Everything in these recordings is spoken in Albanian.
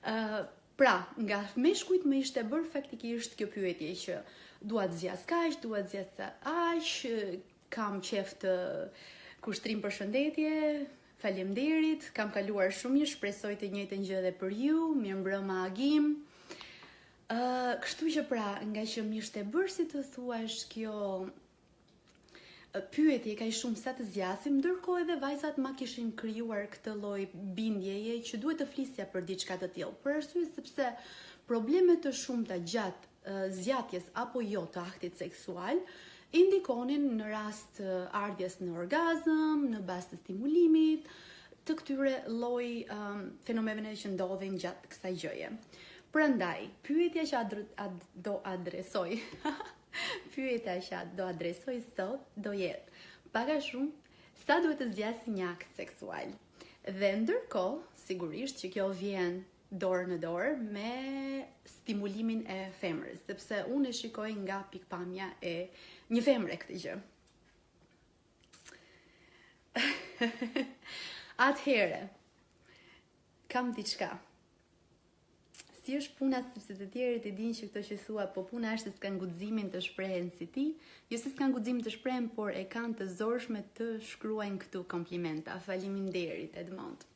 Ë pra, nga meshkujt më ishte bërë faktikisht kjo pyetje që dua të zgjas kaq, dua të zgjas aq, kam qejf të kushtrim përshëndetje, faleminderit, kam kaluar shumë mirë, shpresoj të njëjtën gjë edhe për ju, mirëmbrëma Agim. Ë, kështu që pra, nga që më ishte bërë si të thuash kjo pyetje kaq shumë sa të zgjasim, ndërkohë edhe vajzat ma kishin krijuar këtë lloj bindjeje që duhet të flisja për diçka të tillë. Për arsye sepse probleme të shumta gjatë zgjatjes apo jo të aktit seksual i ndikonin në rast ardhjes në orgazëm, në bazë të stimulimit, të këtyre lloj um, fenomeneve që ndodhin gjatë kësaj gjëje. Prandaj, pyetja që adr ad do adresoj Pyetja që do adresoj sot do jetë, pak a shumë, sa duhet të zgjasë një akt seksual? Dhe ndërkohë, sigurisht që kjo vjen dorë në dorë me stimulimin e femrës, sepse unë e shikoj nga pikëpamja e një femre këtë gjë. Atëherë, kam diçka. Si është puna sepse të tjerët e dinë që këto që thua, po puna është se s'kanë guximin të shprehen si ti. Jo se s'kanë guximin të shprehen, por e kanë të zorshme të shkruajnë këtu komplimenta. Faleminderit Edmond.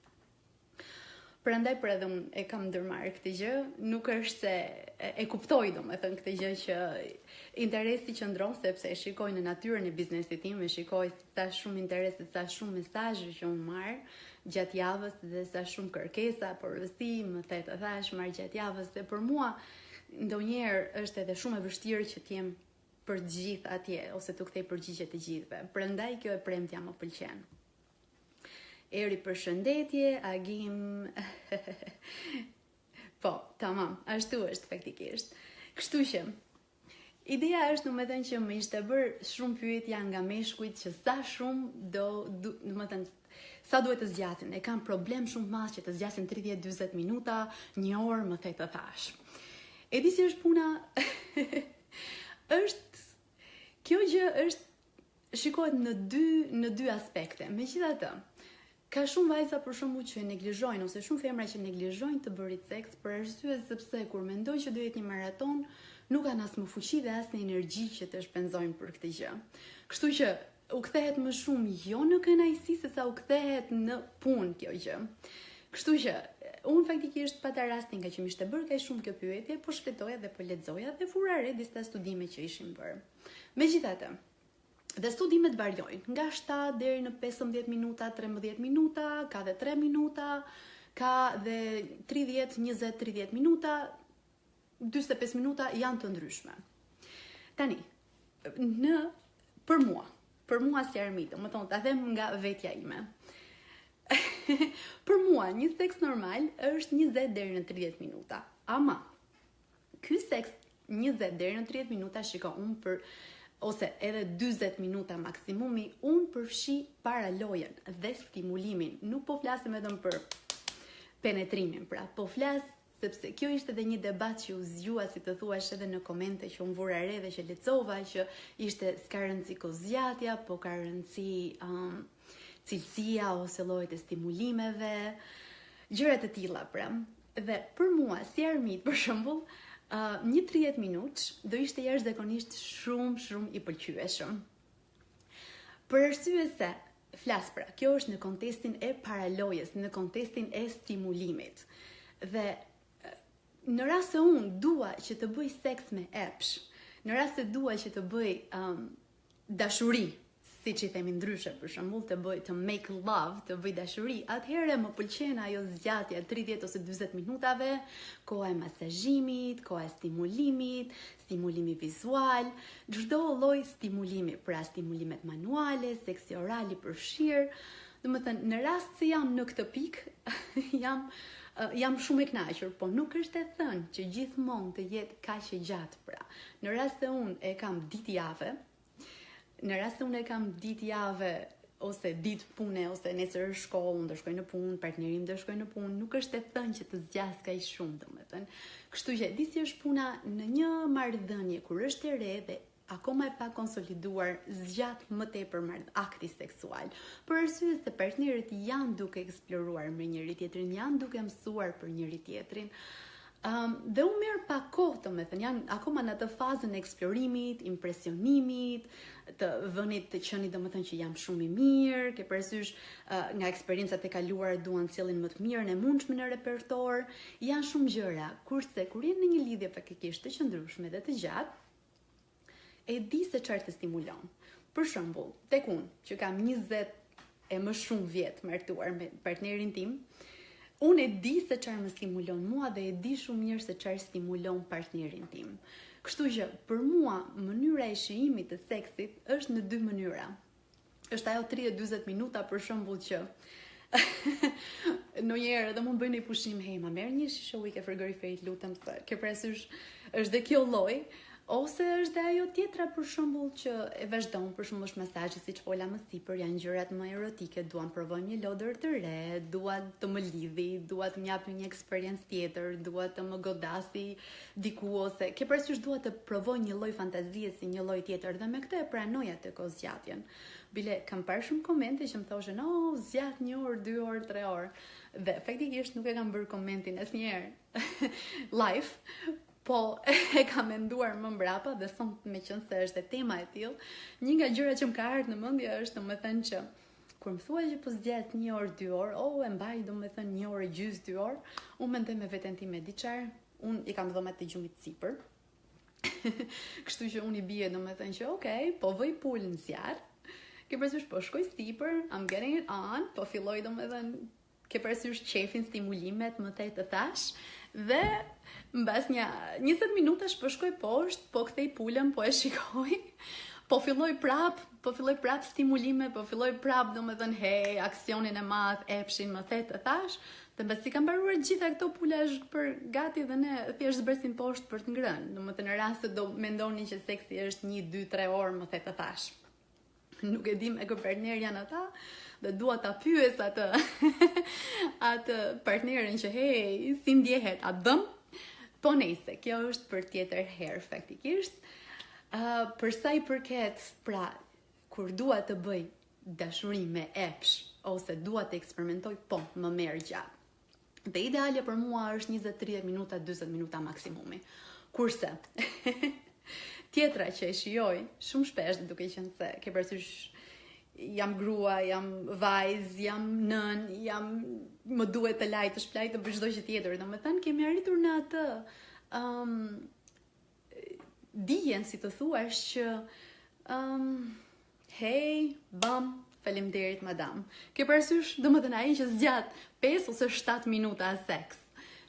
Prandaj për edhe unë e kam ndërmarrë këtë gjë, nuk është se e, e kuptoj domethënë këtë gjë që interesi qëndron sepse e shikoj në natyrën e biznesit tim, e shikoj sa shumë interes e sa shumë mesazhe që unë marr gjatë javës dhe sa shumë kërkesa, porosi, më the të thash, marr gjatë javës dhe për mua ndonjëherë është edhe shumë e vështirë që të jem për të gjithë atje ose t'u kthej përgjigje të gjithëve. Prandaj kjo e premtja më pëlqen. Eri përshëndetje, Agim Po, tamam, ashtu është faktikisht. Kështu që Ideja është domethënë që më ishte bërë shumë pyetja nga meshkujt që sa shumë do, do domethënë sa duhet të zgjasin. E kam problem shumë të madh që të zgjasin 30-40 minuta, një orë më the të thash. E di si është puna? është kjo gjë është shikohet në dy në dy aspekte. Megjithatë, Ka shumë vajza për shembull që e neglizhojnë ose shumë femra që neglizhojnë të bërit seks për arsye sepse kur mendojnë që do jetë një maraton, nuk kanë as më fuqi dhe as energji që të shpenzojnë për këtë gjë. Kështu që u kthehet më shumë jo në kënaqësi sesa u kthehet në punë kjo gjë. Kështu që unë faktikisht pata rastin nga që më ishte bërë kaq shumë kjo pyetje, po shfletoja dhe po lexoja dhe vura re disa studime që ishin bërë. Megjithatë, Dhe studimet variojnë, nga 7 deri në 15 minuta, 13 minuta, ka dhe 3 minuta, ka dhe 30, 20, 30 minuta, 45 minuta janë të ndryshme. Tani, në për mua, për mua si Armit, domethënë ta them nga vetja ime. për mua, një seks normal është 20 deri në 30 minuta. Ama, Ky seks 20 deri në 30 minuta shiko unë për ose edhe 40 minuta maksimumi, unë përfshi paralojën dhe stimulimin. Nuk po flasim vetëm për penetrimin, pra po flas sepse kjo ishte edhe një debat që u zgjua si të thuash edhe në komente që unë vura re dhe që lexova që ishte s'ka rëndësi kohëzgjatja, po ka rëndësi um, cilësia ose llojet e stimulimeve, gjëra të tilla pra. Dhe për mua, si Armit, për shembull, uh, një 30 minutësh do ishte jashtëzakonisht shumë shumë i pëlqyeshëm. Për arsye se flas pra, kjo është në kontestin e paralojës, në kontestin e stimulimit. Dhe në rast se unë dua që të bëj seks me epsh, në rast se dua që të bëj um, dashuri, siç i themi ndryshe, për shembull, të bëj të make love, të bëj dashuri, atëherë më pëlqen ajo zgjatja 30 ose 40 minutave, koha e masazhimit, koha e stimulimit, stimulimi vizual, çdo lloj stimulimi, pra stimulimet manuale, seksi oral i përfshirë. Domethënë, në rast se jam në këtë pikë, jam jam shumë e kënaqur, po nuk është e thënë që gjithmonë të jetë kaq e gjatë pra. Në rast se unë e kam ditë jave, në rast se unë e kam ditë jave ose ditë pune ose nesër është shkollë, unë do shkoj në punë, partneri im do shkojë në punë, nuk është e thënë që të zgjas kaq shumë, domethënë. Kështu që di si është puna në një marrëdhënie kur është e re dhe akoma e pakonsoliduar zgjat më tepër marrë akti seksual. Për arsye se partnerët janë duke eksploruar me njëri tjetrin, janë duke mësuar për njëri tjetrin. Um, dhe u merr pak kohë, domethënë, janë akoma në atë fazën e eksplorimit, impresionimit, të vënit të qenit domethënë që jam shumë i mirë, ke parasysh uh, nga eksperiencat e kaluara duan të sjellin më të mirën e mundshme në repertor, janë shumë gjëra, kurse kur je në një lidhje faktikisht të qëndrueshme dhe të gjatë, e di se çfarë të stimulon. Për shembull, tek unë, që kam 20 e më shumë vjet martuar me partnerin tim, unë e di se çfarë më stimulon mua dhe e di shumë mirë se çfarë stimulon partnerin tim. Kështu që për mua mënyra e shijimit të seksit është në dy mënyra. Është ajo 30-40 minuta për shembull që ndonjëherë edhe mund bëj një pushim, hej, ma merr një shishe ujë ke frigoriferit, lutem, se ke parasysh është dhe kjo lloj, ose është dhe ajo tjetra për shembull që e vazhdon, për shembull është masazhi siç fola më sipër, janë gjërat më erotike, dua të provoj një lodër të re, dua të më lidhi, dua të më japi një eksperiencë tjetër, dua të më godasi diku ose ke parasysh dua të provoj një lloj fantazie si një lloj tjetër dhe me këtë e pranoj atë kohëzgjatjen. Bile kam parë shumë komente që më thoshin, "Oh, zgjat një orë, dy orë, tre orë." Dhe faktikisht nuk e kam bërë komentin asnjëherë live, po e kam menduar më mbrapa dhe sot meqenëse është e tema e tillë, një nga gjërat që më ka ardhur në mendje është domethënë që kur më thua që po zgjat një orë, dy orë, oh, e mbaj domethënë një orë e gjysmë, dy orë, unë mendoj me veten time di çfarë, unë i kam dhomat e gjumit sipër. Kështu që unë i bie domethënë që okay, po vëj pulë në zjarr. Ke parasysh po shkoj sipër, I'm getting it on, po filloj domethënë ke parasysh qefin stimulimet më the të thash dhe mbas një 20 minutash po shkoj poshtë, po kthej pulën, po e shikoj, po filloj prap, po filloj prap stimulime, po filloj prap domethënë hej, aksionin e madh, epshin më the të thash, Dhe mbasi kam mbaruar të gjitha këto pula është për gati dhe ne thjesht zbresim poshtë për të ngrënë. Domethënë në rast se do mendoni që seksi është 1 2 3 orë, më the të thash. Nuk e di me kë partner janë ata dhe dua ta pyes atë atë partnerin që hey, si ndjehet, a dëm? Po nejse, kjo është për tjetër herë faktikisht. Uh, për sa i përket, pra, kur dua të bëj dashuri me epsh ose dua të eksperimentoj, po, më merr gjatë. Dhe idealja për mua është 20-30 minuta, 40 minuta maksimumi. Kurse, tjetra që e shijoj shumë shpesh duke qenë se ke parasysh jam grua, jam vajzë, jam nënë, jam më duhet të laj, të shplaj, të bëj çdo gjë tjetër. Domethënë kemi arritur në atë um, dijen si të thuash që um, hej, bam, faleminderit madam. Ke parasysh, domethënë ai që zgjat 5 ose 7 minuta seks.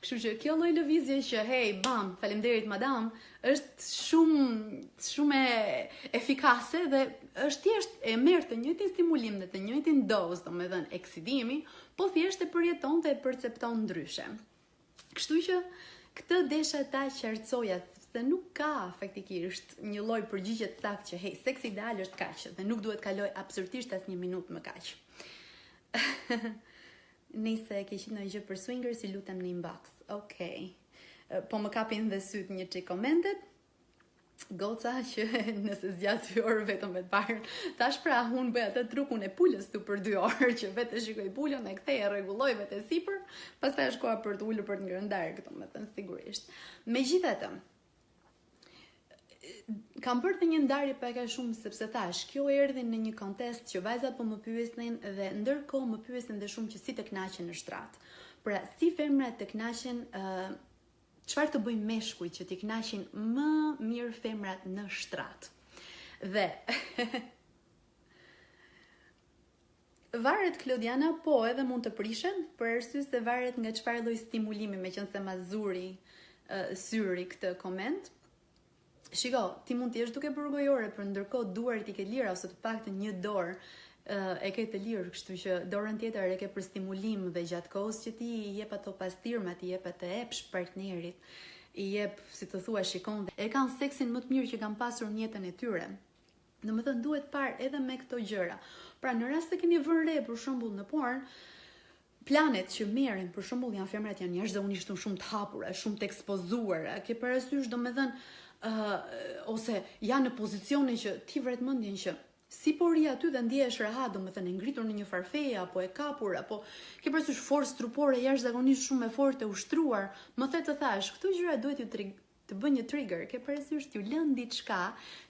Kështu që kjo lloj lëvizje që hej, bam, faleminderit madam, është shumë shumë efikase dhe është thjesht e merr të njëjtin stimulim dhe të njëjtin dozë, domethënë eksitimi, po thjesht e përjeton dhe e percepton ndryshe. Kështu që këtë desha ta qartësoja sepse nuk ka faktikisht një lloj përgjigje të saktë që hey, seksi ideal është kaq dhe nuk duhet kaloj absolutisht asnjë minutë më kaq. Nëse ke qenë ndonjë gjë për swingers, ju lutem në inbox. Okej. Okay. Po më kapin dhe syt një çik komentet goca që nëse zgjat dy orë vetëm me të parën. Tash pra unë bëj atë trukun e pulës tu për dy orë që vetë shikoj pulën e kthej e rregulloj vetë sipër, pastaj është koha për të ulur për të ngrënë darkë, domethënë sigurisht. Megjithatë, kam bërë dhe një ndarje pak a shumë sepse thash, kjo erdhi në një kontest që vajzat po më pyesnin dhe ndërkohë më pyesnin dhe shumë që si të kënaqen në shtrat. Pra, si femrat të kënaqen uh, Çfarë të bëjnë meshkujt që t'i kënaqin më mirë femrat në shtrat? Dhe Varet Klodiana, po edhe mund të prishen, për arsye se varet nga çfarë lloj stimulimi, meqenëse ma zuri uh, syri këtë koment. Shiko, ti mund të jesh duke bërë gojore, por ndërkohë duart i ke lira ose të paktën një dorë e ke të lirë, kështu që dorën tjetër e ke për stimulim dhe gjatë kohës që ti i jep ato pastirma, ti jep atë epsh partnerit, i jep, si të thua, shikon dhe e kanë seksin më të mirë që kanë pasur në jetën e tyre. Domethënë duhet parë edhe me këto gjëra. Pra në rast se keni vënë re për shembull në porn, Planet që merren, për shembull, janë femrat janë jashtëzakonisht shumë të hapura, shumë të ekspozuara, ke parasysh domethënë ë uh, ose janë në pozicione që ti vret mendjen që si po rri aty dhe ndjehesh rehat, domethënë e ngritur në një farë feje apo e kapur apo ke parasysh forcë trupore jashtëzakonisht shumë e fortë e ushtruar, më the të thash, këto gjëra duhet ju trig të bëjnë një trigger, ke parasysh t'ju lënë diçka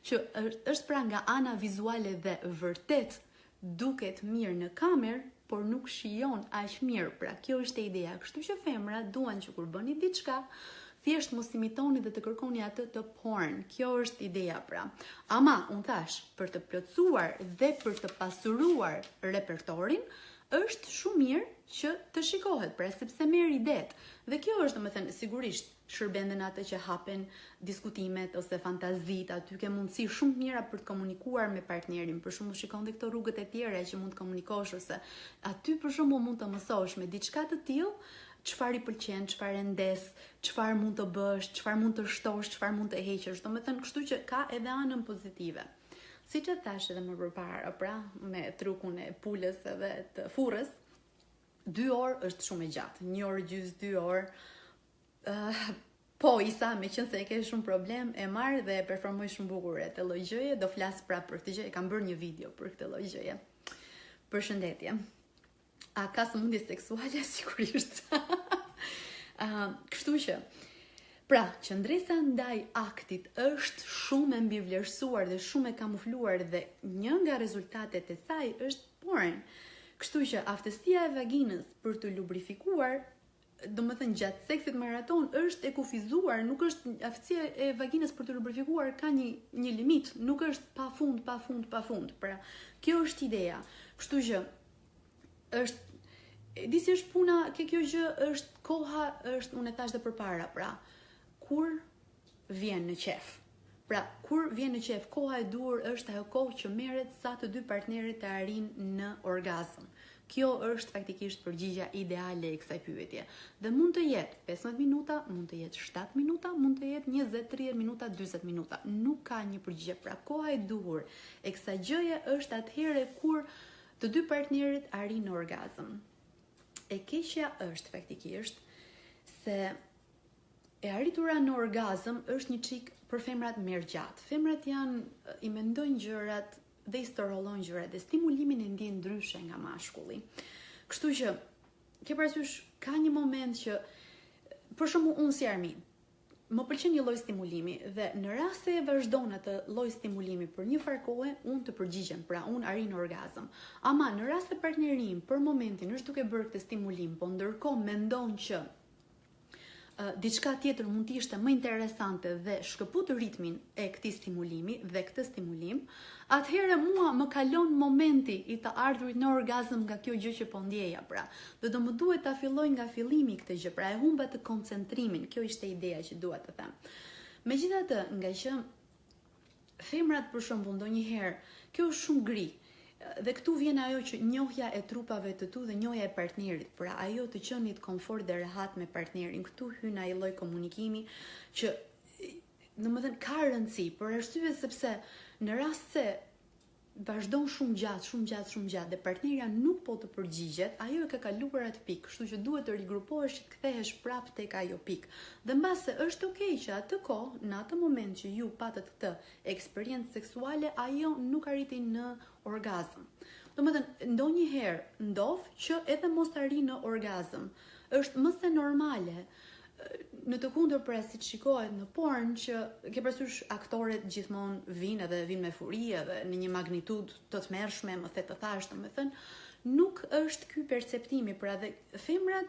që është, është pra nga ana vizuale dhe vërtet duket mirë në kamerë, por nuk shijon aq mirë. Pra, kjo është ideja. Kështu që femra duan që kur bëni diçka, thjesht mos imitoni dhe të kërkoni atë të porn. Kjo është ideja pra. Ama, unë thash, për të plotësuar dhe për të pasuruar repertorin, është shumë mirë që të shikohet, pra sepse merr idetë. Dhe kjo është, domethënë, sigurisht, shërben dhe në atë që hapen diskutimet ose fantazitë, aty ke mundësi shumë të mira për të komunikuar me partnerin, për shembull shikon dhe këto rrugët e tjera që mund të komunikosh ose aty për shembull mund të mësosh me diçka të tillë çfarë i pëlqen, çfarë e ndez, çfarë mund të bësh, çfarë mund të shtosh, çfarë mund të heqësh, domethënë kështu që ka edhe anën pozitive. Siç e thash edhe më përpara, pra, me trukun e pulës edhe të furrës, dy orë është shumë e gjatë, një orë gjys, dy orë, Uh, po, Isa, meqenëse e ke shumë problem, e marr dhe e performoj shumë bukur atë lloj gjëje, do flas prapë për këtë gjë, e kam bërë një video për këtë lloj gjëje. Përshëndetje. A ka sëmundje seksuale sigurisht? uh, kështu që Pra, qëndresa ndaj aktit është shumë e mbivlerësuar dhe shumë e kamufluar dhe një nga rezultatet e saj është porn. Kështu që aftësia e vaginës për të lubrifikuar domethënë gjatë seksit maraton është e kufizuar, nuk është aftësia e vaginës për të lubrifikuar ka një një limit, nuk është pa fund, pa fund, pa fund. Pra, kjo është ideja. Kështu që është e di si është puna ke kjo gjë është koha është unë e thash dhe përpara, pra kur vjen në qef. Pra, kur vjen në qef, koha e duhur është ajo kohë që merret sa të dy partnerët të arrijnë në orgazëm. Kjo është faktikisht përgjigja ideale e kësaj pyetje. Dhe mund të jetë 15 minuta, mund të jetë 7 minuta, mund të jetë 20, 30 minuta, 40 minuta. Nuk ka një përgjigje. Pra, koha e duhur e kësaj gjëje është atëherë kur të dy partnerët arrijnë në orgazëm. E keqja është faktikisht se E arritura në orgazëm është një çik për femrat merr gjatë. Femrat janë i mendojnë gjërat dhe i stërhollojnë gjërat dhe stimulimin e ndjejnë ndryshe nga mashkulli. Kështu që ke parasysh ka një moment që për shembull unë si Armin, më pëlqen një lloj stimulimi dhe në rast se e vazhdon atë lloj stimulimi për një farë kohe, unë të përgjigjem, pra unë arrij në orgazëm. Ama në rast se partneri im për momentin është duke bërë këtë stimulim, po ndërkohë mendon që diçka tjetër mund të ishte më interesante dhe shkëput ritmin e këtij stimulimi dhe këtë stimulim, atëherë mua më kalon momenti i të ardhurit në orgazëm nga kjo gjë që po ndjeja pra. Dhe do më duhet ta filloj nga fillimi këtë gjë, pra e humba atë koncentrimin, kjo ishte ideja që dua të them. Megjithatë, nga që femrat për shembull ndonjëherë, kjo është shumë gri. Dhe këtu vjen ajo që njohja e trupave të tu dhe njohja e partnerit, pra ajo të qenit komfort dhe rehat me partnerin. Këtu hyn ai lloj komunikimi që domethënë ka rëndësi, për arsye sepse në rast se vazhdon shumë gjatë, shumë gjatë, shumë gjatë dhe partnerja nuk po të përgjigjet, ajo e ka kaluar atë pikë, kështu që duhet të rigrupohesh që të kthehesh prapë tek ajo pikë. Dhe mbase është okay që atë kohë, në atë moment që ju patët këtë eksperiencë seksuale, ajo nuk arriti në orgazëm. Domethënë, ndonjëherë ndodh që edhe mos arrijë në orgazëm. Është më se normale në të kundër pra siç shikohet në porn që ke parasysh aktoret gjithmonë vijnë edhe vijnë me furi edhe në një magnitudë të tmerrshme, më the të thash, domethënë, nuk është ky perceptimi, pra dhe femrat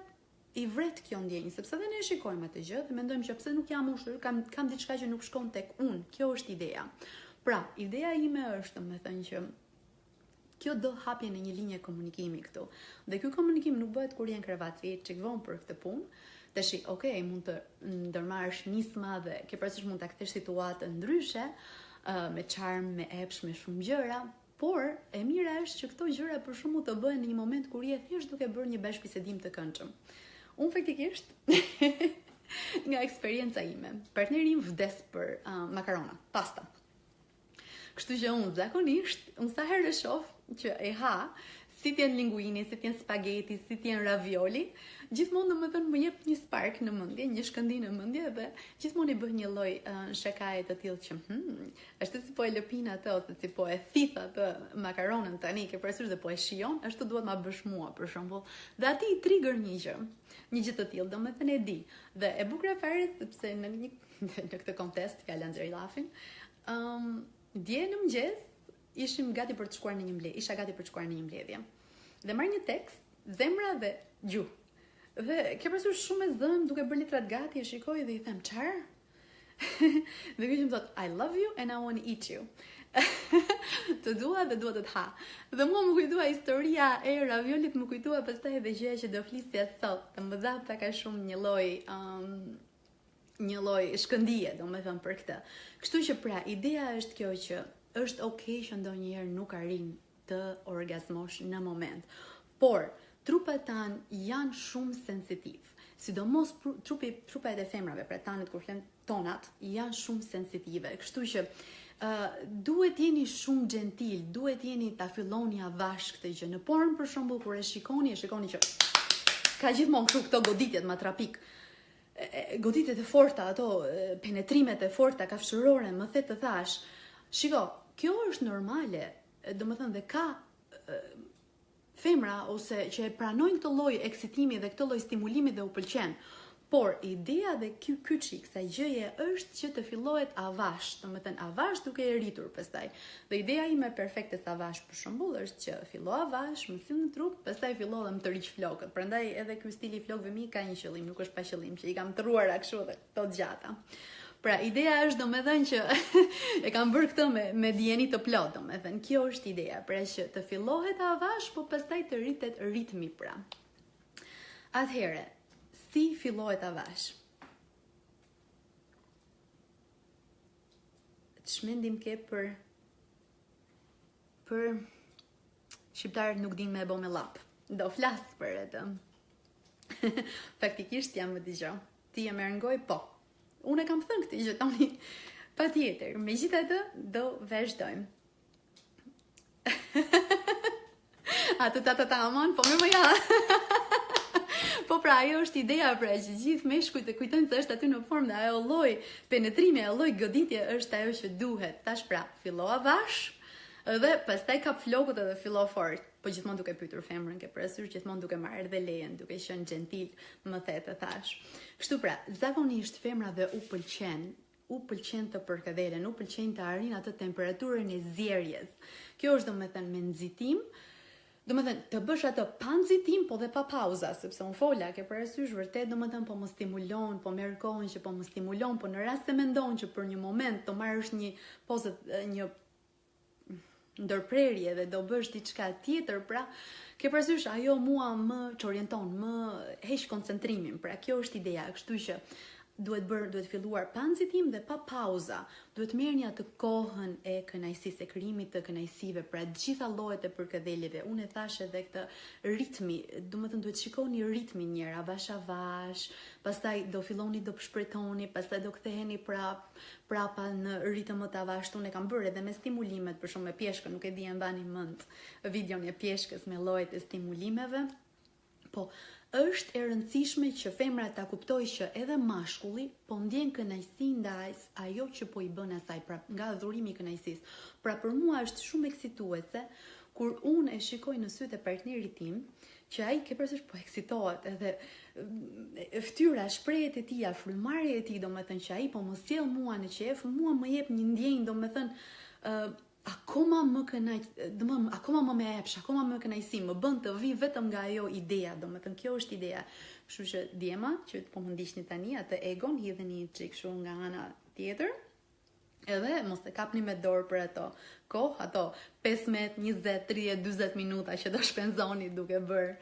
i vret kjo ndjenjë, sepse dhe ne shikojmë atë gjë dhe mendojmë që pse nuk jam unë, kam kam diçka që nuk shkon tek unë. Kjo është ideja. Pra, ideja ime është, domethënë që Kjo do hapjen e një linje komunikimi këtu. Dhe ky komunikim nuk bëhet kur je në krevat, se je çik vonë për këtë punë. Tashi, ok, mund të ndërmarrësh nisma dhe ke parasysh mund ta kthesh situatën ndryshe, uh, me charm, me epsh, me shumë gjëra, por e mira është që këto gjëra për shembull të bëhen në një moment kur je thjesht duke bërë një bashkëbisedim të këndshëm. Unë faktikisht nga eksperienca ime, partneri im vdes për uh, makarona, pasta. Kështu që unë zakonisht, unë sa herë e shoh që e ha, Si të jenë linguini, si të jenë spaghetti, si të jenë ravioli, gjithmonë domethënë më jep një spark në mendje, një shkëndijë në mendje dhe gjithmonë i bëj një lloj uh, shakaje të tillë që hmm, ashtu si po e lëpin atë ose si po e thith atë makaronën tani, ke parasysh dhe po e shijon, ashtu duhet ma bësh mua për shembull. Dhe atij i trigger një gjë, një gjë të tillë, domethënë e di. Dhe e bukura fare sepse në një në këtë kontest fjala nxjerr llafin. Ëm um, dje në mëngjes Ishim gati për të shkuar në një mbledhje, isha gati për të shkuar në një mbledhje. Dhe marr një tekst, zemra dhe gjuhë. Dhe ke parasysh shumë e zënë duke bërë letrat gati, e shikoj dhe i them, "Çfarë?" dhe ky që më thot, I love you and I want to eat you. të dua dhe dua të të ha. Dhe mua më kujtua historia e raviolit, më kujtua pastaj edhe gjëja që do flisja sot. Dhe më dha pak a shumë një lloj um, një lloj shkëndije, domethënë për këtë. Kështu që pra, ideja është kjo që është okay që ndonjëherë nuk arrin të orgazmosh në moment. Por, trupat tanë janë shumë sensitiv. Sidomos trupi trupat e femrave, pra tanët kur flen tonat janë shumë sensitive. Kështu që uh, duhet jeni shumë gentil, duhet jeni ta filloni avash këtë gjë. Në porn për shembull kur e shikoni, e shikoni që ka gjithmonë kështu këto goditjet matrapik. Goditjet e forta, ato penetrimet e forta kafshërore, më the të thash. Shiko, kjo është normale, domethënë dhe ka femra ose që e pranojnë këtë lloj eksitimi dhe këtë lloj stimulimi dhe u pëlqen. Por ideja dhe ky kyçi i kësaj gjëje është që të fillohet avash, domethënë avash duke e rritur pastaj. Dhe ideja ime perfekte sa avash për shembull është që fillo avash, më sill në trup, pastaj fillo dhe më tërhiq flokët. Prandaj edhe ky stili i flokëve mi ka një qëllim, nuk është pa qëllim që i kam tërruara kështu dhe këto të gjata. Pra, ideja është domethënë që e kam bërë këtë me, me dijeni të plotë, domethënë, kjo është ideja, pra që të fillohet avash, po pastaj të rritet ritmi pra. Atëherë, si fillohet avash? Ç'mendim ke për për shqiptarët nuk din me e bo me llap. Do flas për atë. Faktikisht jam më dëgjo. Ti e merr ngoj? Po. Unë e kam thënë këtë gjë tani. Patjetër, megjithatë do vazhdojmë. Atë ta ta ta aman, po më më ja. Po pra, ajo është ideja pra që gjithë meshkujt e kujtojnë se është aty në formë dhe ajo lloj penetrimi, ajo lloj goditje është ajo që duhet. Tash pra, fillo avash dhe pastaj kap flokët edhe fillo fort. Po gjithmonë duke pyetur femrën, ke parasysh gjithmonë duke marrë dhe lejen, duke qenë gentil, më the të thash. Kështu pra, zakonisht femrave u pëlqen u pëlqen të përkëdhelen, u pëlqen të arrijnë atë temperaturën e zierjes. Kjo është domethënë me nxitim, domethënë të bësh atë pa nxitim, po dhe pa pauza, sepse unë fola, ke parasysh vërtet domethënë po më stimulon, po merr kohën që po më stimulon, po në rast se mendon që për një moment do marrësh një pozë një ndërprerje dhe do bësh diçka tjetër, pra ke parasysh ajo mua më çorienton, më heq koncentrimin. Pra kjo është ideja, kështu që duhet bërë, duhet filluar pa nxitim dhe pa pauza. Duhet merrni atë kohën e kënaqësisë, e krijimit të kënaqësive, pra të gjitha llojet e përkëdheljeve. Unë e thash edhe këtë ritmi, domethënë duhet shikoni ritmin një herë, avash avash, pastaj do filloni do shpejtoni, pastaj do ktheheni prap prapa në ritëm më të avashtë unë e kam bërë edhe me stimulimet, për shembull me pjeshkën, nuk e di e mbani mend videon e pjeshkës me llojet e stimulimeve. Po, është e rëndësishme që femra ta kuptojë që edhe mashkulli po ndjen kënaqësi nga ajo që po i bën asaj, pra nga dhurimi i kënaqësisë. Pra për mua është shumë eksituese kur unë e shikoj në sytë e partnerit tim, që ai ke parasysh po eksitohet edhe fytyra, shprehjet e tija, frymëmarrja e tij, domethënë që ai po më sjell mua në qejf, mua më jep një ndjenjë, domethënë ë uh, akoma më kënaq, domethënë akoma më me epsh, akoma më kënaqësi, më bën të vi vetëm nga ajo ideja, domethënë kjo është ideja. Kështu që djema që po më ndiqni tani atë egon hidheni një çik kështu nga ana tjetër. Edhe mos e kapni me dorë për ato kohë, ato 15, 20, 30, 40 minuta që do shpenzoni duke bërë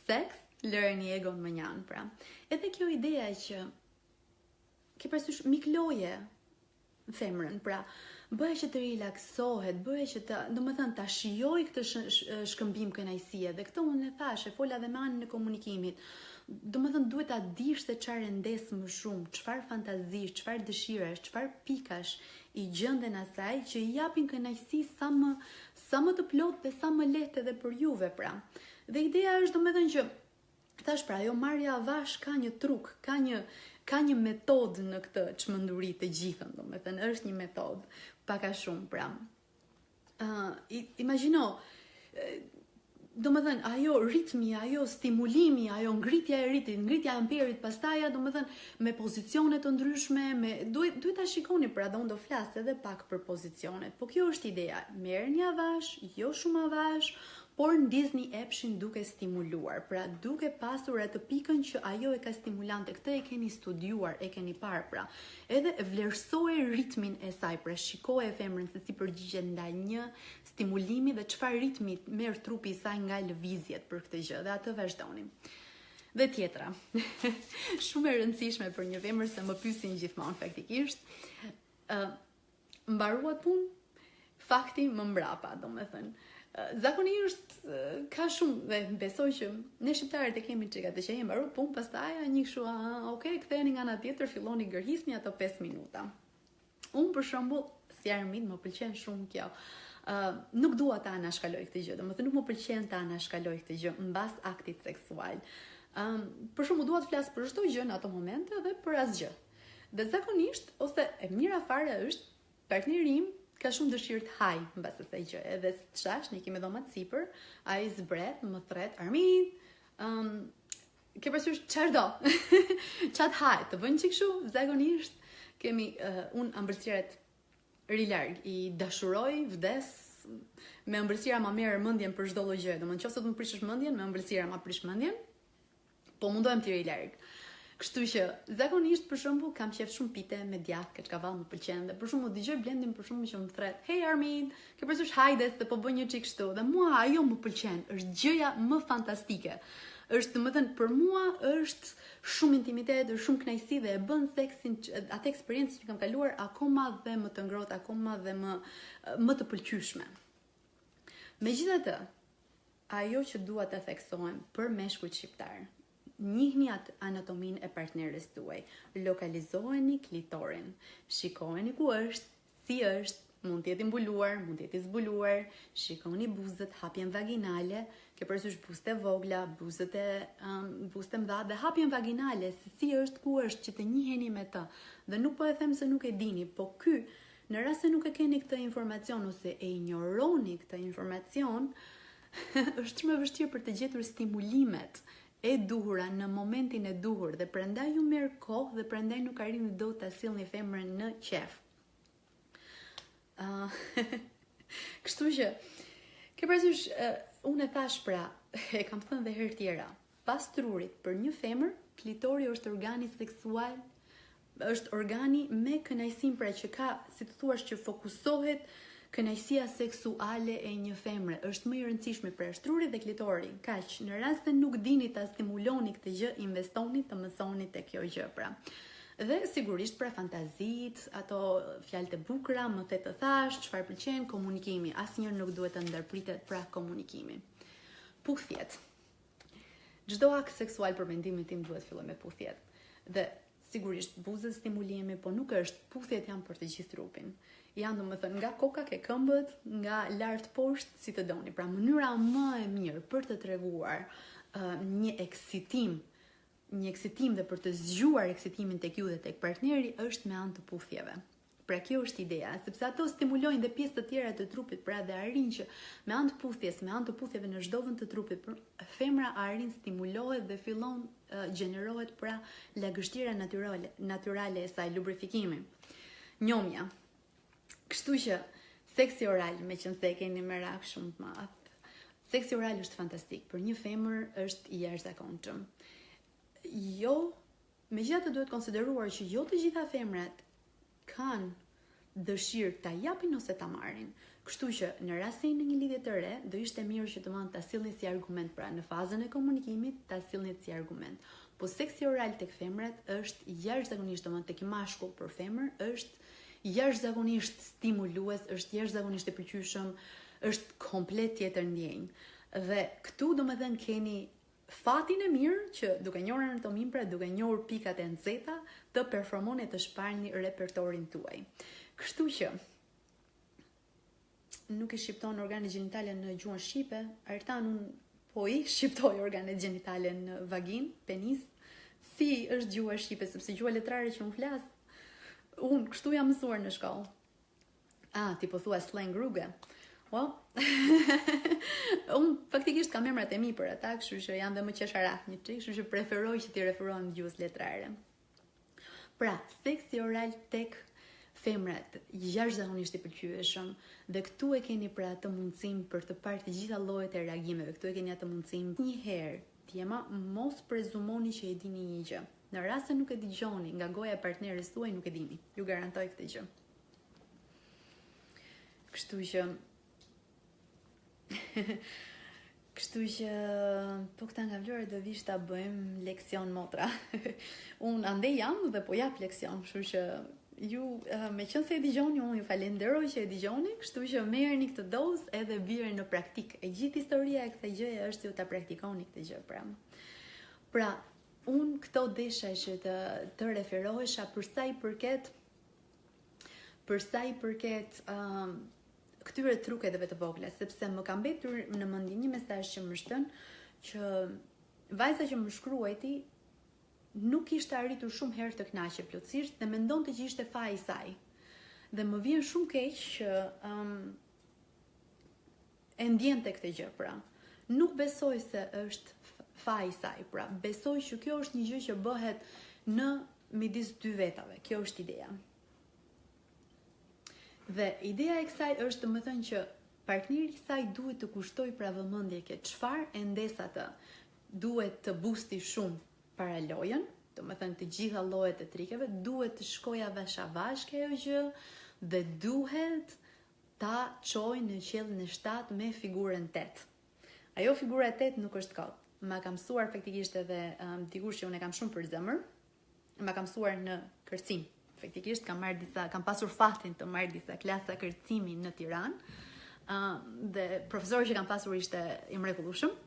seks, lëreni egon mënjanë pra. Edhe kjo ideja që ke parasysh mikloje femrën, pra bëje që të relaksohet, bëje që të, domethënë ta shijoj këtë sh, sh, shkëmbim kënaqësie dhe këtë unë e thashë, e fola dhe me anën e komunikimit. Domethënë duhet ta dish se çfarë e ndez më shumë, çfarë fantazish, çfarë dëshirash, çfarë pikash i gjenden asaj që i japin kënaqësi sa më sa më të plotë dhe sa më lehtë edhe për juve pra. Dhe ideja është domethënë që thash pra, ajo marrja avash ka një truk, ka një ka një metodë në këtë çmenduri të gjithën, domethënë është një metodë pak a shumë pra. Uh, imagjino, domethënë, ajo ritmi, ajo stimulimi, ajo ngritja e ritmit, ngritja e amperit, pastaj, domethënë, me pozicione të ndryshme, me, duhet, duhet ta shikoni, pra dhe unë do flas edhe pak për pozicionet, po kjo është ideja, merrni avash, jo shumë avash, por ndizni epshin duke stimuluar, pra duke pasur atë pikën që ajo e ka stimulante, këtë e keni studiuar, e keni parë, pra, edhe vlerësoje ritmin e saj, pra shikoje femrën se si përgjigjet ndaj një stimulimi dhe çfarë ritmi merr trupi i saj nga lëvizjet për këtë gjë dhe atë vazhdoni. Dhe tjetra, shumë e rëndësishme për një femër se më pyesin gjithmonë faktikisht, ë uh, mbaruat punë, fakti më mbrapa, domethënë. Zakonisht ka shumë dhe besoj që ne shqiptarët e kemi çika të që e mbaruat punë, pastaj një kështu, ah, ok, ktheheni nga ana tjetër, filloni gërhisni ato 5 minuta. Unë për shembull, si Armid më pëlqen shumë kjo. Uh, nuk dua ta anashkaloj këtë gjë, domethënë nuk më pëlqen ta anashkaloj këtë gjë mbas aktit seksual. Um, për shembull dua të flas për çdo gjë në ato momente dhe për asgjë. Dhe zakonisht ose e mira fare është partneri im ka shumë dëshirë të haj mbas asaj gjëje. Edhe tash ne kemi dhomat sipër, ai zbret, më thret Armid, um, Ke parasysh çfarë do? Ça të haj, të bëjnë çik kështu, zakonisht kemi uh, unë ëmbëlsirat rri larg, i dashuroj, vdes me ëmbëlsira ma merr mendjen për çdo lloj gjëje. Domethënë nëse do të më prishësh mendjen, me ëmbëlsira ma prish mendjen. Po mundohem t'i rri larg. Kështu që zakonisht për shembull kam qejf shumë pite me djathë, kaçkavall më pëlqen dhe për shembull dëgjoj Blendin për shembull që më thret, "Hey Armid, ke parasysh hajde se po bëj një çik kështu." Dhe mua ajo më pëlqen, është gjëja më fantastike. Është, domethënë, për mua është shumë intimitet, është shumë kënaqësi dhe e bën seksin, atë eksperiencë që kam kaluar akoma dhe më të ngrohtë, akoma dhe më më të pëlqyeshme. Megjithatë, ajo që dua të theksohem për meshkujt shqiptar, njihni atë anatominë e partneres tuaj, lokalizojeni klitorin, shikojeni ku është, Si është, mund të jetë i mbuluar, mund të jetë i zbuluar, shikoni buzët, hapjen vaginale, ke parasysh buzët e vogla, buzët e um, buzët e mëdha dhe hapjen vaginale, se si është, ku është që të njiheni me të. Dhe nuk po e them se nuk e dini, po ky në rast se nuk e keni këtë informacion ose e injoroni këtë informacion, është shumë e vështirë për të gjetur stimulimet e duhura në momentin e duhur dhe prandaj ju merr kohë dhe prandaj nuk arrini dot ta sillni femrën në qejf. Uh, kështu që ke parasysh uh, unë e thash pra, e kam thënë dhe herë tjera, pas trurit për një femër, klitori është organi seksual është organi me kënaqësinë pra që ka, si të thuash që fokusohet kënaqësia seksuale e një femre, është më i rëndësishmi pra është truri dhe klitori. Kaq, në rast se nuk dini ta stimuloni këtë gjë, investoni të mësoni te kjo gjë pra. Dhe sigurisht pra fantazitë, ato fjalët e bukura, më the të thash, çfarë pëlqen, komunikimi, asnjëherë nuk duhet të ndërpritet pra komunikimi. Puthjet. Çdo akt seksual për mendimin tim duhet fillojë me puthjet. Dhe sigurisht buzët stimulimi, po nuk është, puthjet janë për të gjithë trupin. Janë domethënë nga koka ke këmbët, nga lart poshtë si të doni. Pra mënyra më e mirë për të treguar uh, një eksitim, një eksitim dhe për të zgjuar eksitimin tek ju dhe tek partneri është me anë të puthjeve. Pra kjo është ideja, sepse ato stimulojnë dhe pjesë të tjera të trupit, pra dhe arrin që me anë të puthjes, me anë të puthjeve në çdo vend të trupit, për, femra arrin stimulohet dhe fillon uh, gjenerohet pra lagështira natyrale, natyrale e saj, lubrifikimi. Njomja. Kështu që seksi oral, meqenëse e keni merak shumë të madh. Seksi oral është fantastik, për një femër është i jashtëzakonshëm. Jo Megjithatë duhet konsideruar që jo të gjitha femrat kanë dëshirë ta japin ose ta marrin. Kështu që në rast se jeni në një lidhje të re, do ishte mirë që të mund ta sillni si argument, pra në fazën e komunikimit ta sillni si argument. Po seksi oral tek femrat është jashtëzakonisht, domethënë tek mashkull për femër është jashtëzakonisht stimulues, është jashtëzakonisht i pëlqyeshëm, është komplet tjetër ndjenjë. Dhe këtu domethënë keni fatin e mirë që duke njohur anatominë, pra duke njohur pikat e nxehta, të performoni të shpalni repertorin tuaj. Kështu që nuk i shqipton organet gjenitale në gjuhën shqipe, Artan unë po i shqiptoj organet gjenitale në vaginë, penis, si është gjuha shqipe, sepse gjuha letrare që unë flas, unë kështu jam mësuar në shkollë. Ah, ti po thua slang rruge. Well, unë faktikisht kam emrat e mi për ata, kështu që janë dhe më qesharak një çik, kështu që preferoj që t'i referohem gjuhës letrare. Pra, seksi oral tek femrat jashtëzakonisht i pëlqyeshëm dhe këtu e keni pra atë mundësinë për të parë të gjitha llojet e reagimeve. Këtu e keni atë mundësinë një herë, djema, mos prezumoni që e dini një gjë. Në rast se nuk e dëgjoni nga goja e partneres tuaj, nuk e dini. Ju garantoj këtë gjë. Kështu që Kështu që po këta nga Vlora do vish ta bëjmë leksion motra. unë andej jam dhe po jap leksion, kështu që ju meqenëse e dëgjoni, unë ju falenderoj që e dëgjoni, kështu që merrni këtë dozë edhe vëreni në praktikë. E gjithë historia e kësaj gjëje është ju ta praktikoni këtë gjë pra. Pra, unë këto desha që të të referohesha për sa i përket për sa i përket um, këtyre trukeve të vogla, sepse më ka mbetur në mendje një mesazh që më është dhënë që vajza që më shkruajti nuk kishte arritur shumë herë të kënaqej plotësisht dhe mendonte që ishte faji i saj. Dhe më vjen shumë keq që um, e ndjente këtë gjë pra. Nuk besoj se është faji i saj, pra besoj që kjo është një gjë që bëhet në midis dy vetave. Kjo është ideja. Dhe ideja e kësaj është domethënë që partneri i saj duhet të kushtojë pra vëmendje ke çfarë e ndez atë. Duhet të busti shumë paralojën, domethënë të gjitha llojet e trikeve, duhet të shkojë avash avash ke ajo gjë dhe duhet ta çojë në qiellin e 7 me figurën 8. Ajo figura e 8 nuk është kot. Ma ka mësuar faktikisht edhe um, dikush që unë e kam shumë për zemër, ma ka mësuar në kërcim. Faktikisht kam marrë disa, kam pasur fatin të marr disa klasa kërcimi në Tiranë. Ë uh, dhe profesori që kam pasur ishte i mrekullueshëm.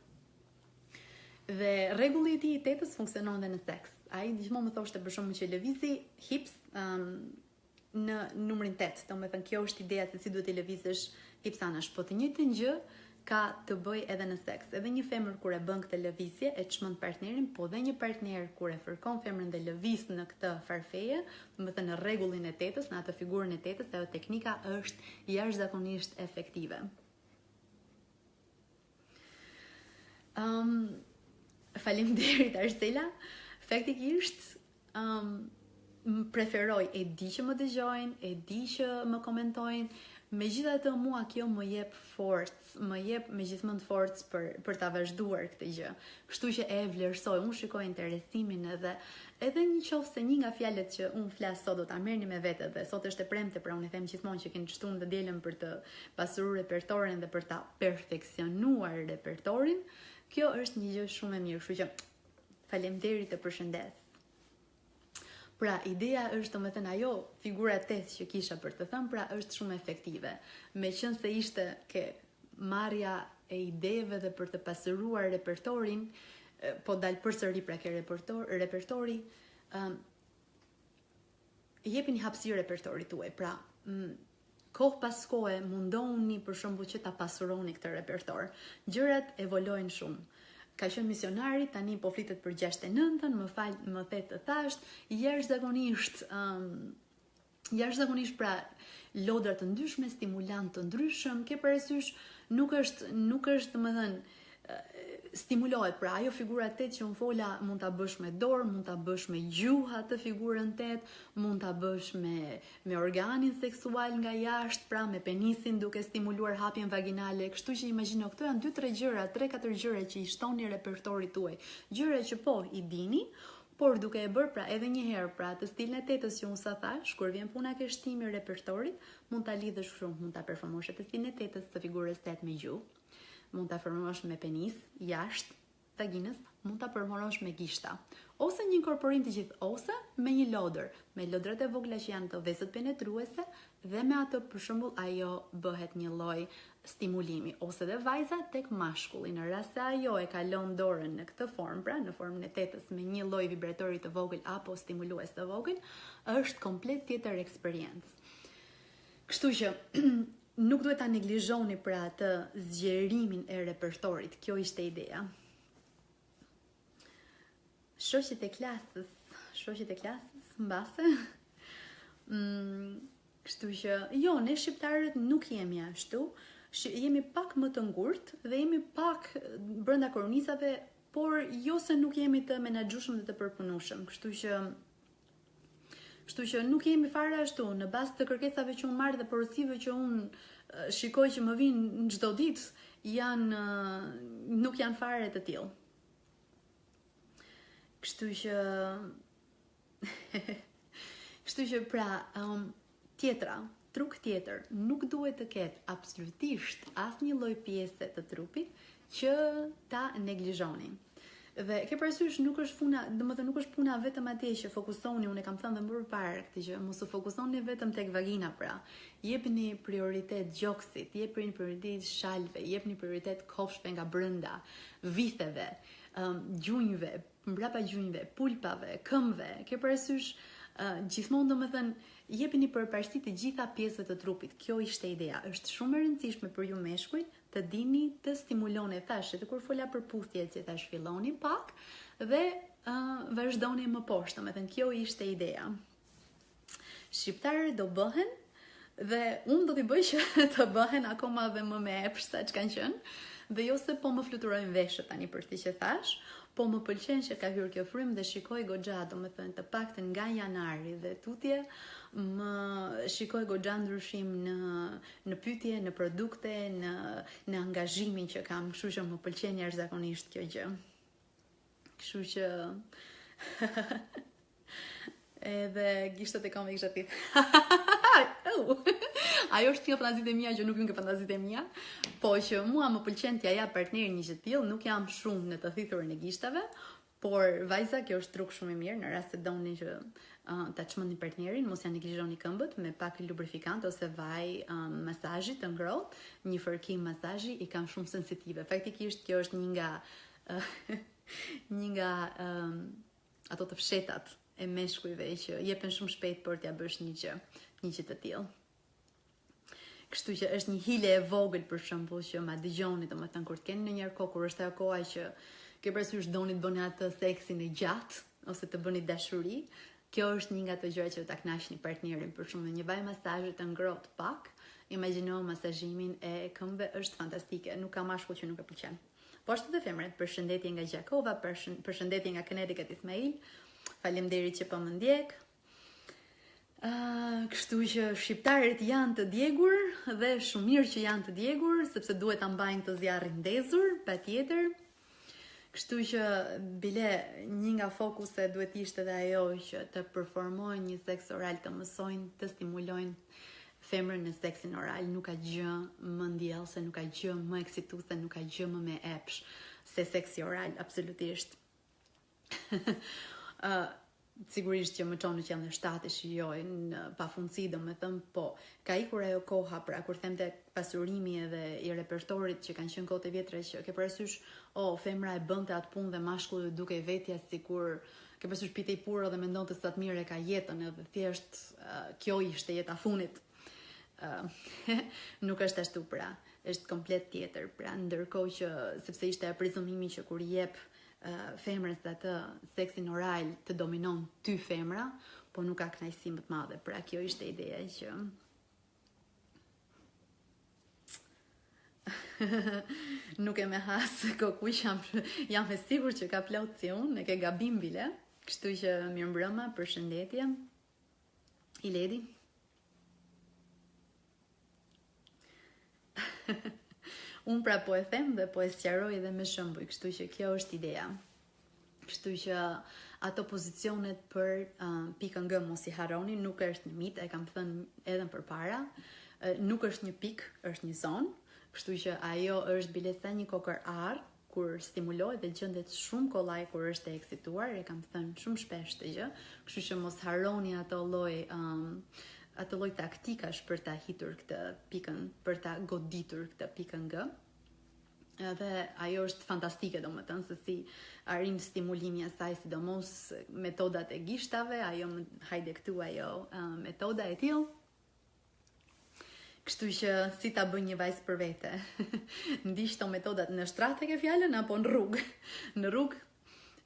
Dhe rregulli i tij i tetës funksionon dhe në seks. Ai gjithmonë më thoshte për shembull që lëvizi hips um, në numrin 8, domethënë kjo është ideja se si duhet t'i lëvizësh hips anash, po të njëjtën gjë ka të bëjë edhe në seks. Edhe një femër kur e bën këtë lëvizje e çmend partnerin, po dhe një partner kur e fërkon femrën dhe lëviz në këtë farë feje, domethënë në rregullin e tetës, në atë figurën e tetës, ajo teknika është jashtëzakonisht efektive. Um, faleminderit Arsela. Faktikisht, um, më preferoj, e di që më dëgjojnë, e di që më komentojnë, megjithatë mua kjo më jep forcë, më jep me gjithmend forcë për për ta vazhduar këtë gjë. Kështu që e vlerësoj, unë shikoj interesimin edhe edhe në qoftë se një nga fjalët që unë flas sot do ta merrni me vete dhe sot është e premte, pra unë e them gjithmonë që keni shtunë dhe dielën për të pasuruar repertorin dhe për ta perfeksionuar repertorin, kjo është një gjë shumë e mirë, kështu që faleminderit të përshëndes. Pra, ideja është domethënë ajo figura 8 që kisha për të thënë, pra është shumë efektive. Meqenëse ishte ke marrja e ideve dhe për të pasuruar repertorin, po dal përsëri pra ke repertor, repertori, um, jepini hapësirë repertorit tuaj. Pra, mm, kohë pas kohe mundohuni për shembull që ta pasuroni këtë repertor. Gjërat evolojnë shumë. Ka qenë misionari, tani po flitet për 69-ën, më fal, më the të thashë, jashtëzakonisht um, jashtëzakonisht pra lodra të ndryshme, stimulant të ndryshëm, ke parasysh nuk është nuk është domethënë stimulohet, pra ajo figura 8 që unë fola mund ta bësh me dorë, mund ta bësh me gjuhë atë figurën 8, mund ta bësh me me organin seksual nga jashtë, pra me penisin duke stimuluar hapjen vaginale, kështu që imagjino këto janë 2-3 gjëra, 3-4 gjëra që i shtoni repertorit tuaj. Gjëra që po i dini, por duke e bërë pra edhe një herë pra atë stilin e tetës që unë sa thash, kur vjen puna ke shtimi i repertorit, mund ta lidhësh shumë, mund ta performosh atë stilin e tetës të figurës 8 me gjuhë, mund ta performosh me penis jashtë vaginës, Mund ta performosh me gishta, ose një inkorporim të gjithë, ose me një lodër, me lodrat e vogla që janë të vezët penetruese dhe me atë për shembull ajo bëhet një lloj stimulimi, ose dhe vajza tek mashkulli, në rast se ajo e kalon dorën në këtë formë, pra në formën e tetës me një lloj vibratori të vogël apo stimulues të vogël, është komplet tjetër eksperiencë. Kështu që nuk duhet ta neglizhoni pra atë zgjerimin e repertorit. Kjo ishte ideja. Shoqet e klasës, shoqet e klasës, mbase. Mm, kështu që, jo, ne shqiptarët nuk jemi ashtu, jemi pak më të ngurtë dhe jemi pak brenda kornizave, por jo se nuk jemi të menaxhueshëm dhe të përpunueshëm, kështu që Kështu që nuk jemi fare ashtu, në bazë të kërkesave që unë marr dhe porosive që unë shikoj që më vijnë çdo ditë, janë nuk janë fare të tillë. Kështu që Kështu që pra, um, tjetra, truk tjetër, nuk duhet të ketë absolutisht asnjë lloj pjese të trupit që ta neglizhoni. Dhe ke parasysh nuk është puna, domethënë nuk është puna vetëm atje që fokusoni, unë e kam thënë dhe më përpara këtë gjë, mos u fokusoni vetëm tek vagina pra. Jepni prioritet gjoksit, jepni prioritet shalëve, jepni prioritet kofshëve nga brenda, vitheve, um, gjunjëve, mbrapa gjunjëve, pulpave, këmbëve. Ke parasysh uh, gjithmonë domethënë jepini përparësi të gjitha pjesëve të trupit. Kjo ishte ideja. Është shumë e rëndësishme për ju meshkujt të dini të stimuloni thashë edhe kur fola për puthje që thashë filloni pak dhe uh, vazhdoni më poshtë, domethënë kjo ishte ideja. Shqiptarët do bëhen dhe unë do t'i bëj që të bëhen akoma dhe më me epsh sa ç'kanë qenë dhe jo se po më fluturojnë veshët tani për këtë që thashë, po më pëlqen që ka hyrë kjo frymë dhe shikoj goxha, domethënë të paktën nga janari dhe tutje, më shikoj goxha ndryshim në në pyetje, në produkte, në në angazhimin që kam, kështu që më pëlqen jashtëzakonisht kjo gjë. Kështu që edhe gishtat e këmbëve kisha thith. Ajo është një fantazitë e mia që nuk hyn ke fantazitë e mia, po që mua më pëlqen t'ia jap partnerit një gjë të tillë, nuk jam shumë në të thithurën e gishtave, Por vajza, kjo është truk shumë i mirë në rast se doni që uh, ta çmendni partnerin, mos ja neglizhoni këmbët me pak lubrifikant ose vaj um, masazhi të ngrohtë, një fërkim masazhi i kanë shumë sensitive. Faktikisht kjo është një nga uh, një nga um, ato të fshehtat e meshkujve që jepen shumë shpejt për t'ia bësh një gjë, një gjë të tillë. Kështu që është një hile e vogël për shembull që ma dëgjoni, domethënë kur të keni ndonjëherë kohë kur është ajo koha që ke parasysh doni të bëni atë seksin e gjatë ose të bëni dashuri, kjo është një nga ato gjëra që do ta kënaqni partnerin për shembull një vaj masazhi të ngrohtë pak, imagjino masazhimin e këmbëve është fantastike, nuk ka mashkull që nuk e pëlqen. Po ashtu dhe femrat, përshëndetje nga Gjakova, përshëndetje nga Connecticut Ismail. Faleminderit që po më ndjek. Uh, kështu që shqiptarët janë të djegur dhe shumë mirë që janë të djegur, sepse duhet ta mbajnë këtë zjarrin ndezur, patjetër. Kështu që bile një nga fokuset duhet të ishte edhe ajo që të performojnë një seks oral, të mësojnë të stimulojnë femrën në seksin oral, nuk ka gjë më ndjellëse, nuk ka gjë më eksituese, nuk ka gjë më me epsh se seksi oral, absolutisht. uh, sigurisht që më çon në qiell në shtat e shijoj në pafundësi, domethënë, po ka ikur ajo koha, pra kur them te pasurimi edhe i repertorit që kanë qenë kohët e vjetra që ke parasysh, o oh, femra e bënte atë punë dhe mashkulli dukej vetja sikur ke parasysh pinte puro dhe mendonte sa të mirë e ka jetën edhe thjesht uh, kjo ishte jeta funit. Uh, nuk është ashtu pra, është komplet tjetër, pra ndërkohë që sepse ishte prezumimi që kur jep femrës atë seksin oral të dominon ty femra, po nuk ka kënaqësi më të madhe. Pra kjo ishte ideja që nuk e me has kokuq jam, jam e sigurt që ka plot si unë, e ke gabim bile. Kështu që mirëmbrëma, përshëndetje. Iledi. Unë pra po e them dhe po e sqaroj edhe me shembuj, kështu që kjo është ideja. Kështu që ato pozicionet për uh, pikën G mos i harroni, nuk është një mit, e kam thënë edhe më përpara, uh, nuk është një pikë, është një zonë, kështu që ajo është bile sa një kokërr arrë. kur stimulohet dhe gjendet shumë kollaj kur është e eksituar, e kam thënë shumë shpesh këtë gjë, kështu që mos harroni ato lloj um, ato lloj taktikash për ta hitur këtë pikën, për ta goditur këtë pikën G. Edhe ajo është fantastike, domethënë se si arrin stimulimi i saj, sidomos metodat e gishtave, ajo hajde këtu ajo metoda e tillë. Kështu që si ta bëj një vajzë për vete. Ndiq këto metodat në shtrat e ke fjalën apo në rrugë? Në rrugë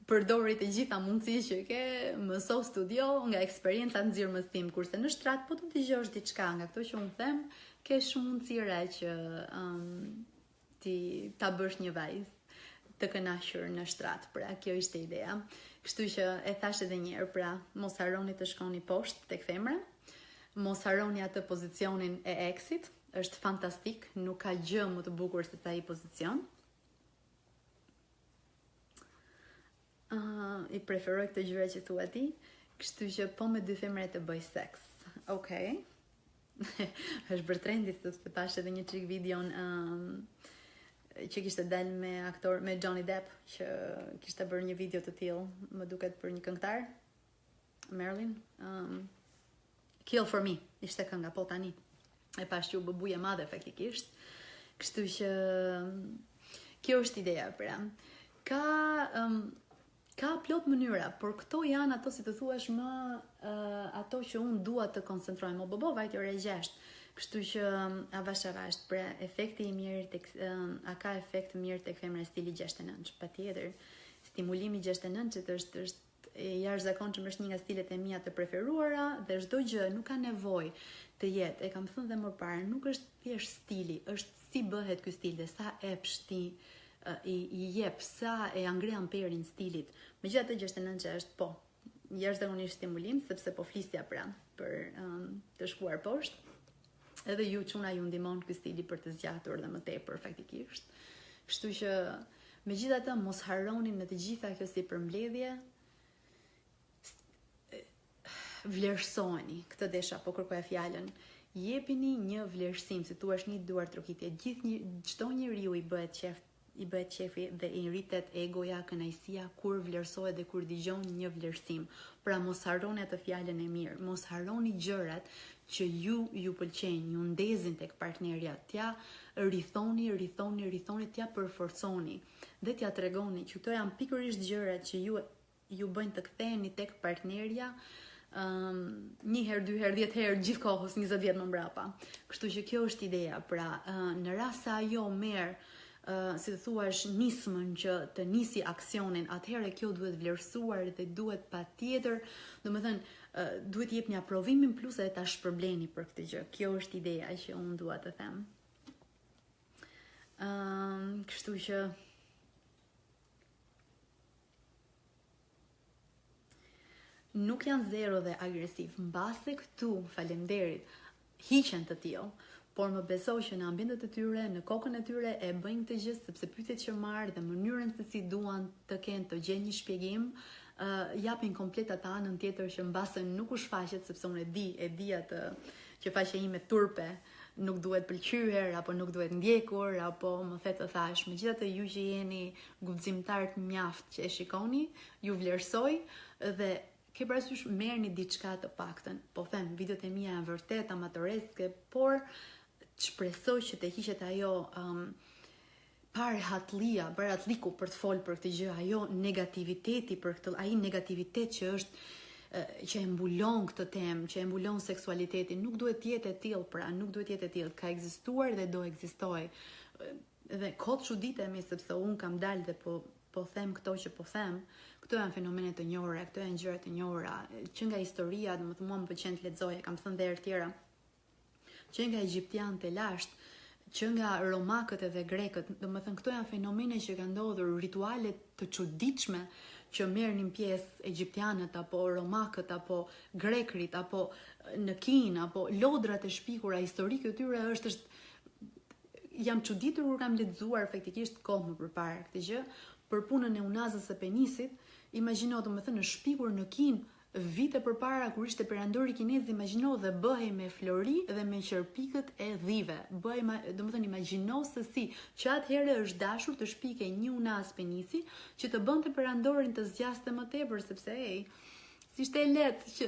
përdori të gjitha mundësitë që ke, mëso studio, nga eksperienca nxirr mësim, kurse në shtrat po të dëgjosh diçka nga këto që unë them, ke shumë mundësira që um, ti ta bësh një vajzë të kënaqur në shtrat, pra kjo ishte ideja. Kështu që e thashë edhe një herë, pra mos harroni të shkoni poshtë tek femra. Mos harroni atë pozicionin e eksit, është fantastik, nuk ka gjë më të bukur se sa ai pozicion. Uh, I preferoj këto gjëra që thua ti, kështu që po me dy femra të bëj seks. Okej. Okay. është bërë trendi sepse pashë edhe një çik videon um, që kishte dalë me aktor me Johnny Depp që kishte bërë një video të tillë, më duket për një këngëtar. Marilyn, um, Kill for Me, ishte kënga po tani. E pashë që u bë bujë e madhe faktikisht. Kështu që kjo është ideja pra. Ka um, ka plot mënyra, por këto janë ato si të thuash më uh, ato që unë dua të koncentrohem. O bobo vajti ora 6. Kështu që avash avash, pra efekti i mirë tek um, a ka efekt të mirë tek femra stili 69, patjetër. Stimulimi 69 është është e jashtëzakonshëm është një nga stilet e mia të preferuara dhe çdo gjë nuk ka nevojë të jetë, e kam thënë dhe më parë, nuk është thjesht stili, është si bëhet ky stil dhe sa epsh ti i, i jep, sa e ngre amperin stilit. Megjithatë 69 është po, jashtëzakonisht stimulim sepse po flisja pra për um, të shkuar poshtë. Edhe ju çuna ju ndihmon ky stili për të zgjatur dhe më tepër faktikisht. Kështu që megjithatë mos harroni në të gjitha kjo si përmbledhje vlerësojeni, këtë desha po kërkoja fjalën. Jepini një vlerësim, si thua një duartrokitje. Gjithë një çdo njeriu i bëhet qejf i bëhet qefi dhe i rritet egoja, kënaqësia kur vlerësohet dhe kur dëgjon një vlerësim. Pra mos harroni atë fjalën e mirë, mos harroni gjërat që ju ju pëlqejnë, ju ndezin tek partnerja, t'ja rithoni, rithoni, rithoni, t'ja përforconi dhe t'ja tregoni që këto janë pikërisht gjërat që ju ju bëjnë të ktheheni tek partnerja um, një herë, dy herë, 10 herë, gjithë kohës, 20 vjet më mbrapa. Kështu që kjo është ideja, pra uh, në rast se ajo merr uh, si të thuash nismën që të nisi aksionin, atëherë kjo duhet vlerësuar dhe duhet patjetër, domethënë uh, duhet të jepni aprovimin plus edhe ta shpërbleni për këtë gjë. Kjo është ideja që unë dua të them. Ëm, um, kështu që Nuk janë zero dhe agresiv, mbase këtu, faleminderit, hiqen të tillë, por më beso që në ambientet e tyre, në kokën e tyre e bëjnë këtë gjë sepse pyetjet që marr dhe mënyrën se si duan të kenë të gjejnë një shpjegim, uh, japin komplet atë anën tjetër që mbase nuk u shfaqet sepse unë e di, e di atë që faqja ime turpe nuk duhet pëlqyer apo nuk duhet ndjekur apo më the të thash. Megjithatë ju që jeni guximtar të mjaft që e shikoni, ju vlerësoj dhe ke parasysh merrni diçka të paktën. Po them, videot e mia janë vërtet amatoreske, por shpresoj që të hiqet ajo um, parehatllia, parehatlliku për të folë për këtë gjë, ajo negativiteti për këtë, ai negativitet që është që e mbulon këtë temë, që e mbulon seksualitetin, nuk duhet të jetë e tillë, pra nuk duhet të jetë e tillë, ka ekzistuar dhe do ekzistojë. Dhe kot çuditemi sepse un kam dalë dhe po po them këto që po them, këto janë fenomene të njohura, këto janë gjëra të njohura, që nga historia, domethënë mua më pëlqen të lexoj, e kam thënë dhe herë tjera, që nga egjiptianët e lashtë, që nga romakët edhe grekët, domethënë këto janë fenomene që kanë ndodhur, rituale të çuditshme që merrnin pjesë egjiptianët apo romakët apo grekërit apo në Kinë apo lodrat e shpikura historike të tyre është është jam çuditur kur kam lexuar faktikisht kohë më përpara këtë gjë për punën e unazës së penisit, imagjino domethënë është shpikur në Kinë. Vite përpara kur ishte perandori kinez imagjino dhe bëhej me flori dhe me qerpikët e dhive. Bëhej ma, domethënë imagjino se si që atëherë është dashur të shpikej një unazë penisi që të bënte perandorin të zgjaste më tepër sepse ej S'ishte e lehtë që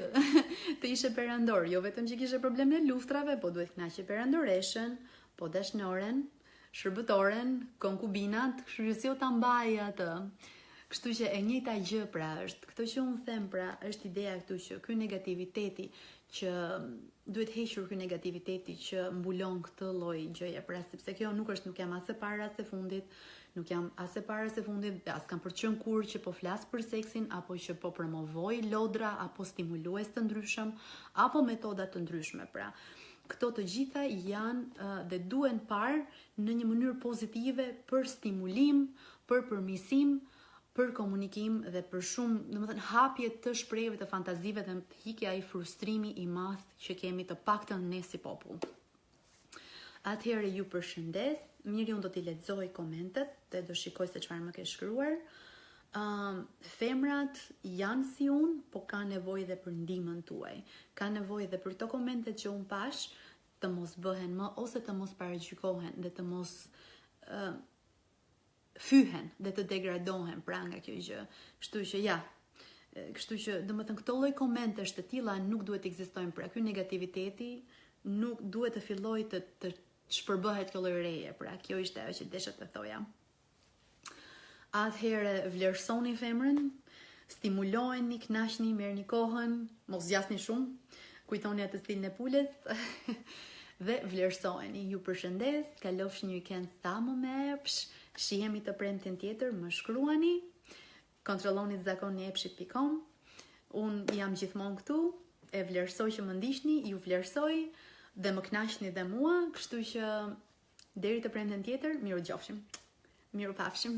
të ishe perandor, jo vetëm që kishe problemin e luftrave, po duhet kënaqje perandoreshën, po dashnoren, shërbëtoren, konkubinat, kështu që si o ta mbaje atë. Kështu që e njëjta gjë pra është, këto që unë them pra është ideja këtu që ky negativiteti që duhet hequr ky negativiteti që mbulon këtë lloj gjëje, pra sepse kjo nuk është nuk jam as e para as e fundit, nuk jam as e para as e fundit, as kam për të qenë kurrë që po flas për seksin apo që po promovoj lodra apo stimulues të ndryshëm apo metoda të ndryshme pra. Këto të gjitha janë dhe duhen parë në një mënyrë pozitive për stimulim, për përmirësim, për komunikim dhe për shumë, domethënë hapje të shprehjeve të fantazive dhe të ikë ai frustrimi i madh që kemi të paktën ne si popull. Atëherë ju përshëndes, Miri unë do t'i lexoj komentet dhe do shikoj se çfarë më ke shkruar. Um, femrat janë si unë, po kanë nevojë dhe për ndihmën tuaj. Kanë nevojë dhe për këto komentet që unë pashë të mos bëhen më ose të mos paragjykohen dhe të mos uh, fyhen dhe të degradohen pra nga kjo gjë. Kështu që ja, kështu që domethënë këto lloj komentesh të tilla nuk duhet të ekzistojnë pra ky negativiteti nuk duhet të fillojë të të shpërbëhet kjo lloj reje, pra kjo ishte ajo që desha të thoja. Atëherë vlerësoni femrën, stimulojeni, kënaqni, merrni kohën, mos zgjasni shumë, kujtoni atë stilin e pulës dhe vlerësojeni. Ju përshëndes, kalofshi një weekend sa më me epsh, shihemi të premten tjetër, më shkruani, kontrolloni zakoniepshit.com. Unë jam gjithmonë këtu, e vlerësoj që më ndiqni, ju vlerësoj dhe më kënaqni dhe mua, kështu që Deri të premten tjetër, mirudëgjofshim. Mirupafshim.